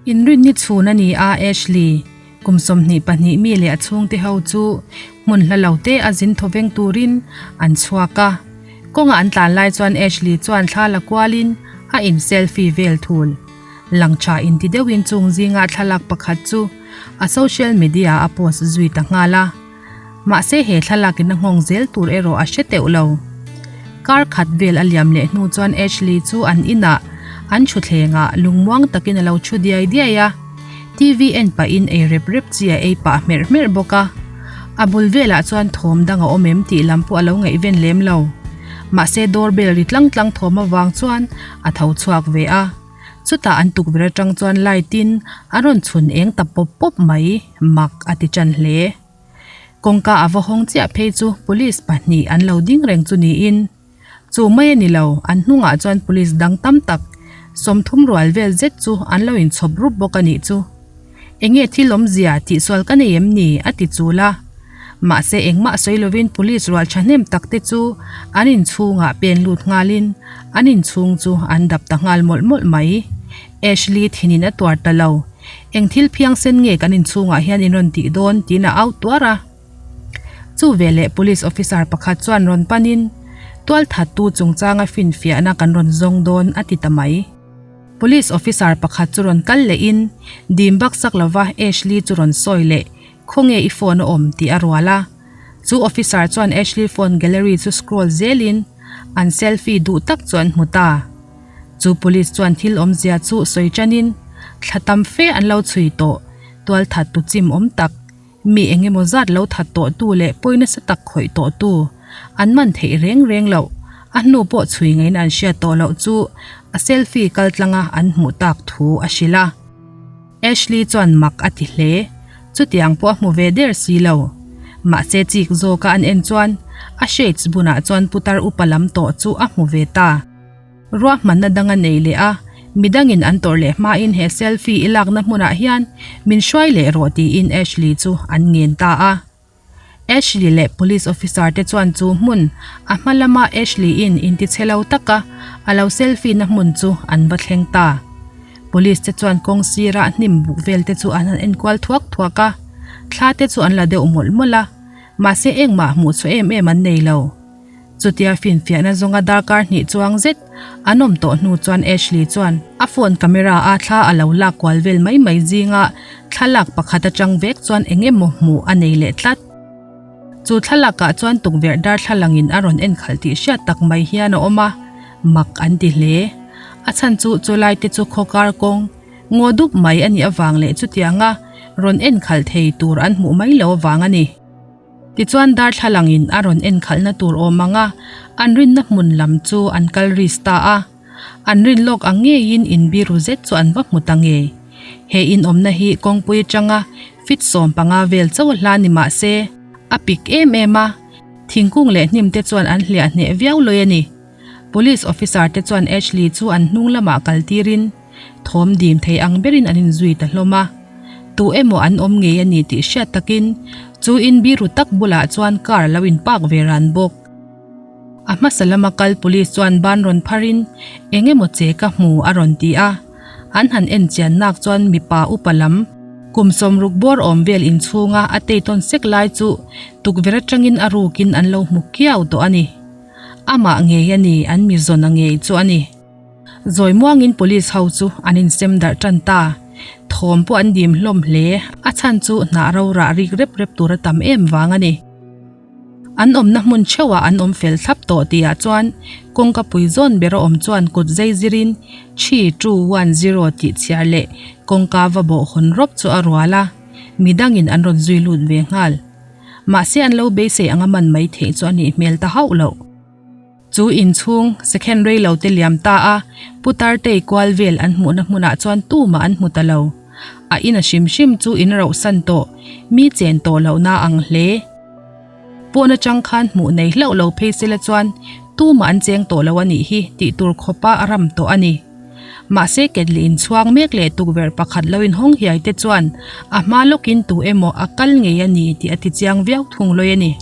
Inrinni chhun a ni a, Ashley, kum 22 mi leh a chhungte ho chu hmun hla lo te a zin thawveng turin an chhuak a. Kawnga an tlan lai chuan Ashley chuan thla la kualin a in selfie vel thul. Lang tha inti deuhin chung zinga thlalak pakhat chu a social media a post zui ta nghal a. Mahse he thlalakin a nghawng zel tur erawh a hre teuh lo. Kar khat vel a liam leh hnu chuan Ashley chu an inah an thutthlengah lungmuang takin a lo thu diai diai a. TV en pahin ei rep rep chi a ei pah hmerh hmerh bawk a. A bul velah chuan thawm dang a awm em tih lam pawh a lo ngaihven lem lo. Mahse doorbell ri tlang tlang thawm avang chuan a tho chhuak ve a. Chutah an tukverh atang chuan light in a rawn chhun eng ta pawp pawp mai, mak a ti tan hle. Kawngka a va hawng chiah phei chu police pahnih an lo ding reng chu niin chu mai a ni lo, an hnungah chuan police dang tam tak 30 rual vel zet chu an lo inchhawp rup bawk a nih chu. Enge thil awmzia tihsual ka nei em ni? a ti chul a. Mahse engmah sawi lovin police rual thahnem tak te chu an inchhungah pen lut nghalin an inchhung chu an dap ta nghal mawlh mawlh mai. Ashley thinin a tuar ta lo. Eng thil phiangsen nge kan inchhungah hian in rawn tih dawn? tiin a au tuar a. Chu veleh police officer pakhat chuan rawn panin tualthattu chungchanga finfiahna kan rawn zawng dawn a ti ta mai. Police officer pakhat chu rawn kal lehin dim baksak lova Ashley chu rawn sawi leh Khawnge i phone a awm tih a rual a. Chu officer chuan Ashley phone gallery chu scroll zelin an selfie duh tak chu an hmu ta. Chu police chuan thil awmzia chu sawi tanin thla tam fe an lo chhui tawh, tualthat tu chim awm tak, mi eng emaw zat lo that tawh tu leh pawi nasa tak khawih tawh tu an man theih reng reng loh, a hnu pawh chhui ngeiin an hriat tawh loh chu a selfie kaltlanga an hmuh tak thu a hrilh a. Ashley chuan mak a ti hle. Chutiang pawh a hmu ve der si lo. Mahse chik zawka an en chuan a shades bunah chuan putar upa lam tawh chu a hmu ve ta. Ruahmanna dang a nei leh a, midangin an tawrh leh hmain he selfie i lakna hmunah hian min hruai leh rawh tiin Ashley chu an ngen ta a. Ashley leh police officer te chuan chu hmun a hma lama Ashley in intichhe lo taka a lo selfie na hmun chu an va thleng ta. Police te chuan kawng sira hnim buk vel te chu an han enkual thuak thuak a, thla te chu an la deuh mawlh mawlh a, mahse engmah hmuh chhuah em em an nei lo. Chutia finfiahna zawnga darkar hnih chuang zet an awm tawh hnu chuan Ashley chuan a phone camera a thla a lo lak kual vel mai mai zinga thlalak pakhat atang vek chuan eng emaw hmuh a nei leh tlat. Chu thlalakah chuan tukverh darthlalangin a rawn enkhalh tih hriat tak mai hian a awm a, mak an ti hle. A chhan chu chulai te chu khawkar kawng ngaw dup mai a nih avang leh chutianga rawn enkhalh thei tur an hmuh mai lo avang a ni. Tichuan darthlalangin a rawn enkhalhna tur awm ang a, an rinna hmun lam chu an kal risk ta a. An rin lawk ang ngeiin in biru zet chu an va hmu ta ngei. He in awmna hi kawngpui atanga feet 15 vel chauh a hla ni mah se, a pik em em a, thingkung leh hnim te chuan an hliah hneh viau lawi a ni. Police officer te chuan Ashley chu an hnung lamah kal tirin thawm dim thei ang berin an inzui ta hlawm a. Tu emaw an awm ngei a ni tih hriat takin chu in biru tak bulah chuan car a lo in park ve ran bawk. A hmasa lama kal police chuan ban rawn pharin eng emaw che ka hmu a rawn ti a. An han en chian nak chuan mipa upa lam kum 60 bawr awm vel inchhunga a teitawn sek lai chu tukverh atangin a rukin an lo hmu kiau tawh a ni. Amah ngei a ni, an mi zawn a ngei chu a ni. Zawi muangin police ho chu an insem darh tan ta. Thawm pawh an dim hlawm hle, a chhan chu hnah rorah rik rep rep tur a tam em vang a ni. An awmna hmun theuhah an awm fel thlap tawh tihah chuan kawngka pui zawn ber a awm chuan kut zai zirin 3 2 1 0 tih chhiar leh kawngka va bawh hawn rawp chu a rual a, midangin an rawn zui lut ve nghal. Mahse an lo beisei anga man mai theih chu a nih hmel ta hauh loh. Chu inchhung second rei lo te liam ta a, Pu Tartei kual vel an hmuhna hmunah chuan tumah an hmu ta lo. A in a hrim hrim chu in rauhsan tawh, mi chen tawh lohna ang hle. Pawn atang khan hmuh nei hlauh lo phei sela chuan tumah an cheng tawh lo a nih hi tih tur khawpa a ram tawh a ni. Mahse ketli inchhuang mek leh tukverh pakhat lo inhawng hiai te chuan a hma lawkin tu emaw a kal ngei a ni tih a ti chiang viau thung lawi a ni.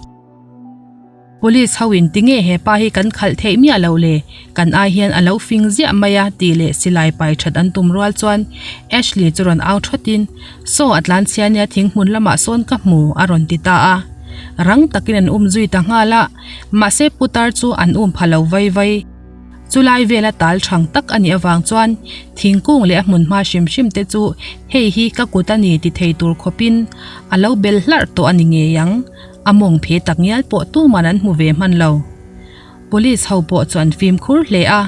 Police ho in tinge he pa hi kan khalh theih miah loh le, kan ai hian a lo fing ziah mai a tih leh silai pai that an tum rual chuan Ashley chu rawn au thawt in, Saw a tlan chhia nia thing hmun lamah sawn ka hmu a rawn ti ta a. Rang takin an um zui ta nghal a, mahse putar chu an um pha lo vai vai. Chulai vela tal thang tak a nih avang chuan thingkung leh a hmunhma hrim hrim te chu hei hi ka kut a ni ti thei tur khawpin a lo bel hlarh tawh a ni ngei ang. A mawng phe tak ngial pawh tuman an hmu ve hman lo. Police ho pawh chu an fimkhur hle a,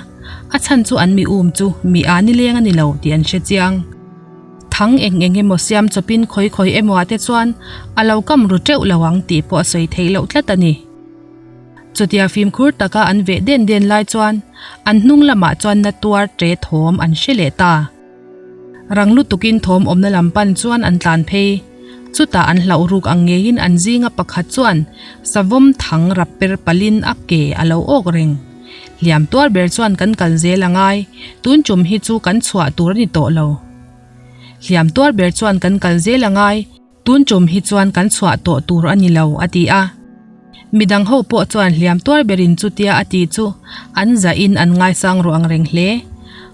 a chhan chu an mi um chu mi a nileng a ni lo tih an hre chiang. Thang eng eng emaw siam chawpin khawi khawi emaw ah te chuan a lo kam ru teuh lo ang tih pawh a sawi theih loh tlat a ni. Chutia fimkhur taka an veh den den lai chuan an hnung lamah chuan na tuar ṭe thawm an hre leh ta. Rang lutukin thawm awmna lam pan chuan an tlan phei. Chutah an hlauh ruk ang ngeiin an zinga pakhat chuan savawm thang rap per palin a ke a lo awk reng. Hliam tuar ber chuan kan kal zel a ngai, tun tum hi chu kan chhuah tur a ni tawh lo. Hliam tuar ber chuan kan kal zel a ngai. Tun tum hi chuan kan chhuah tawh tur a ni lo, a ti a. Midang ho pawh chuan hliam tuar berin chutia a ti chu an zahin an ngaisang ruh ang reng hle.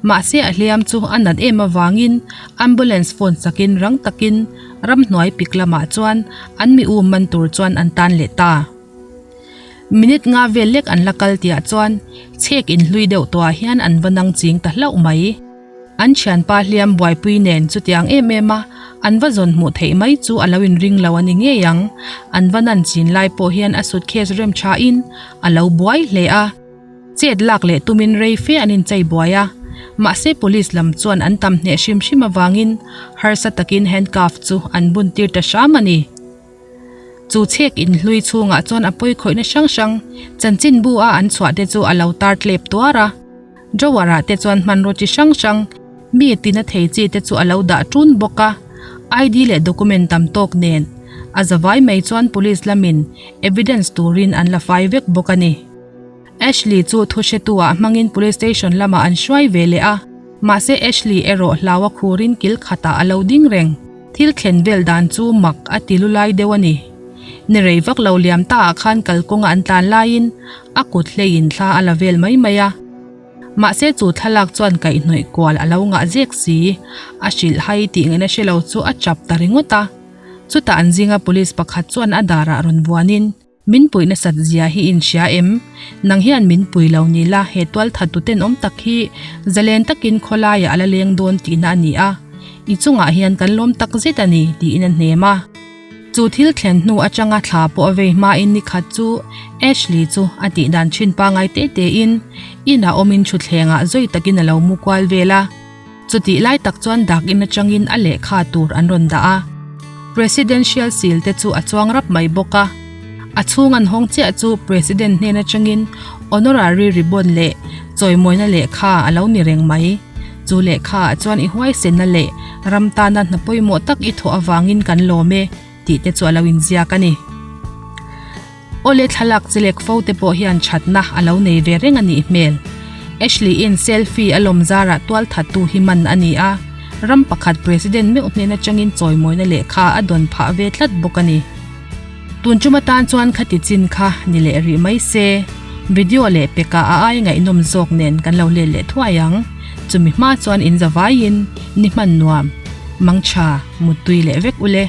Mahse a hliam chu a nat em avangin ambulance phone sakin rang takin ramhnuai pik lamah chuan an mi um man tur chuan an tan leh ta. Minute nga vel lek an la kal tihah chuan chhek inhlui deuh tawhah hian an va nang ching ta hlauh mai. An thianpa hliam buaipui nen chutiang em em a an va zawn hmuh theih mai chu a lo inring lo a ni ngei ang. An va nan chin lai pawh hian a suitcase rem thain a lo buai hle a. Chet lak leh tumin rei fe an inchei buai a. Mahse police lam chuan an tam hneh hrim hrim avangin harsa takin handcuff chu an bun tir ta hram a ni. Chu chhek inhlui chhungah chuan a pawikhawihna hrang hrang chanchinbu a an chhuah te chu a lo tar tlep tuar a. Drawer ah te chuan hmanraw chi hrang hrang, mi tina thei chi te chu a lo dah ṭun bawk a. ID leh document tam tawk nen a zavai mai chuan police lamin evidence turin an la fai vek bawk a ni. Ashley chu thu hretu ah hmangin police station lamah an hruai ve leh a, mahse Ashley erawh hlau a khurin kil khatah a lo ding reng. Thil thlen vel dan chu mak a ti lu lai deuh a ni. Ni rei vak lo liam ta ah khan kalkawnga an tlan laiin a kut hleiin thla a la vel mai mai a. Mahse chu thlalak chuan kaihhnawih kual a lo ngah zek si, a hrilh hai tih ngaihna hre lo chu a chap ta ringawt a. Chutah an zinga police pakhat chuan a darah rawn vuanin, Min puih nasat zia hi in hria em? Nang hian min pui lo ni la, he tualthat tu tenawm tak hi zalen takin khawlaiah a la leng dawn tihna a ni a, i chungah hian kan lawm tak zet a ni, tiin a hnem a. Chu thil thlen hnu atanga thla pawh a vei hmain ni khat chu Ashley chu a tih dan thin pangai te tein inah awmin thutthlengah zawi takin a lo mu kual vel a. Chutih lai tak chuan dak in atangin a lehkha tur an rawn dah a. Presidential seal te chu a chuang rap mai bawk a. A chhung an hawng chiah chu President hnen atangin honorary ribbon leh chawimawina lehkha a lo ni reng mai. Chu lehkha ah chuan i huaisenna leh ram tana hna pawimawh tak i thawh avangin kan lawm e tih te chu a lo inziak a ni. Awle thlalak chelek fo te pawh hian thatna a lo nei ve reng a nih hmel. Ashley-in selfie a lawm zarah tualthattu hi man a ni a, ram pakhat President meuh hnen atangin chawimawina lehkha a dawn phah ve tlat bawk a ni. Tun tum atan chuan khati chin kha ni leh rih mai se, video leh pekah a ai ngaihnawm zawk nen kan lo let leh thuai ang. Chumi hma chuan in zavaiin ni hman nuam, mangtha, muttui leh vek ule.